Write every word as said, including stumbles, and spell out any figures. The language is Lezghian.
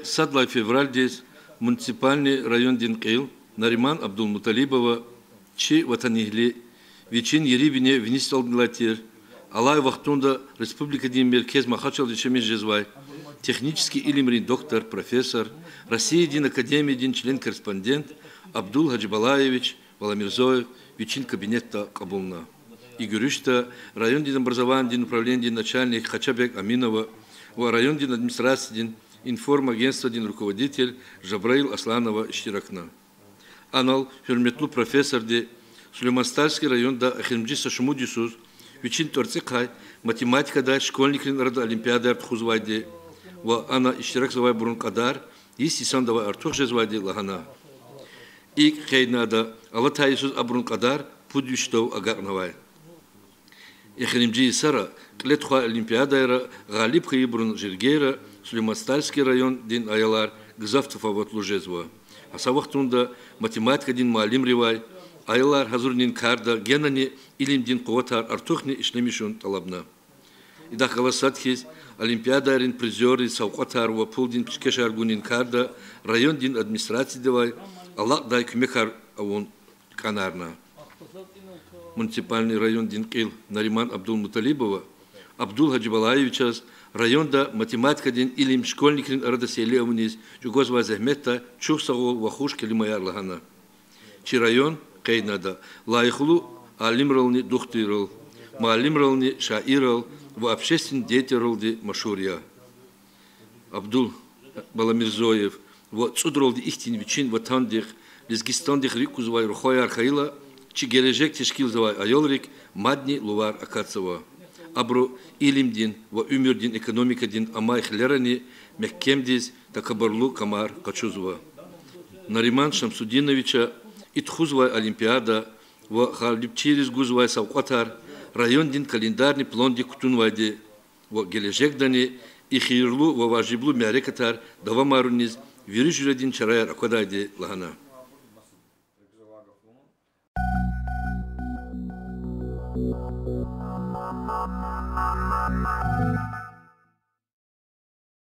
Сад лагьай февралдиз муниципальный райондин кьил Нариман Абдулмуталибова чи ватанэгьли, вичин ери-бине виниз ацӀалдалай тир, алай вахтунда республикадин меркез Махачкъаладиз яшамиш жезвай, технический илимрин доктор, профессор, Россиядин академиядин член-корреспондент Абдул Гьажибалаевич Баламирзоев вичин кабинетда кьабулна. И гуьруьшда райондин образованидин управленидин начальник Хачабег Аминова ва райондин администрациядин информагентстводин руководитель Жабраил Асланова иштиракна. Анал гьуьрметлу профессорди Сулейман-Стальский районда эхиримжи са шумуд йисуз вичин тӀварцӀихъай математикадай школьникрин арада олимпиадаяр тухузвайди ва ана иштиракзавайбурун кьадар йис йисандавай артух жезвайди лагьана. ИкӀ къейдна ада, алатай йисуз абурун кьадар пуд вишдав агакьнавай. Эхиримжи йисара кьиле тухвай олимпиадайра гъалиб хьайибурун жергейра Сулейман-Стальский райондин аялар гзаф тафаватлу жезва. Гьа са вахтунда математикадин муаллимривай аялар гьазурунин карда генани илимдин къуватар артухни ишлемишун тӀалабна. Идахъ галаз сад хьиз, олимпиадайрин призёрриз савкьватар ва пулдин пишкешар гунин карда райондин администрациядивай алакьдай куьмекар авун кӀанарна. Муниципальный райондин кьил Нариман Абдулмуталибова Абдул Гьажибалаевичаз районда математикадин илим школьникрин арада сейли авуниз чӀугвазвай зегьметдай чухсагъул ва хуш келимаяр лагьана. Чи район, къейдна ада, лайихлу алимрални духтуррал, муаллимрални шаиррал ва общественный деятельралди машгьур я. Абдул Баламирзоев ва цӀудралди ихьтин вичин ватандихъ, Лезгистандихъ рикӀ кузвай рухваяр хьайила, чи гележег тешкилзавай аялрик мадни лувар акатзава. Абуру илимдин ва уьмуьрдин экономикадин амай хилерани мягькемдиз такабурлу камар къачузва. Нариман Шамсудиновича и тухузвай олимпиада ва гъалибчийриз гузвай савкьватар райондин календарный пландик кутунвайди ва гележегдани и хийирлу ва важиблу мярекатар давамаруниз вири жуьредин чараяр аквадайди лагьана.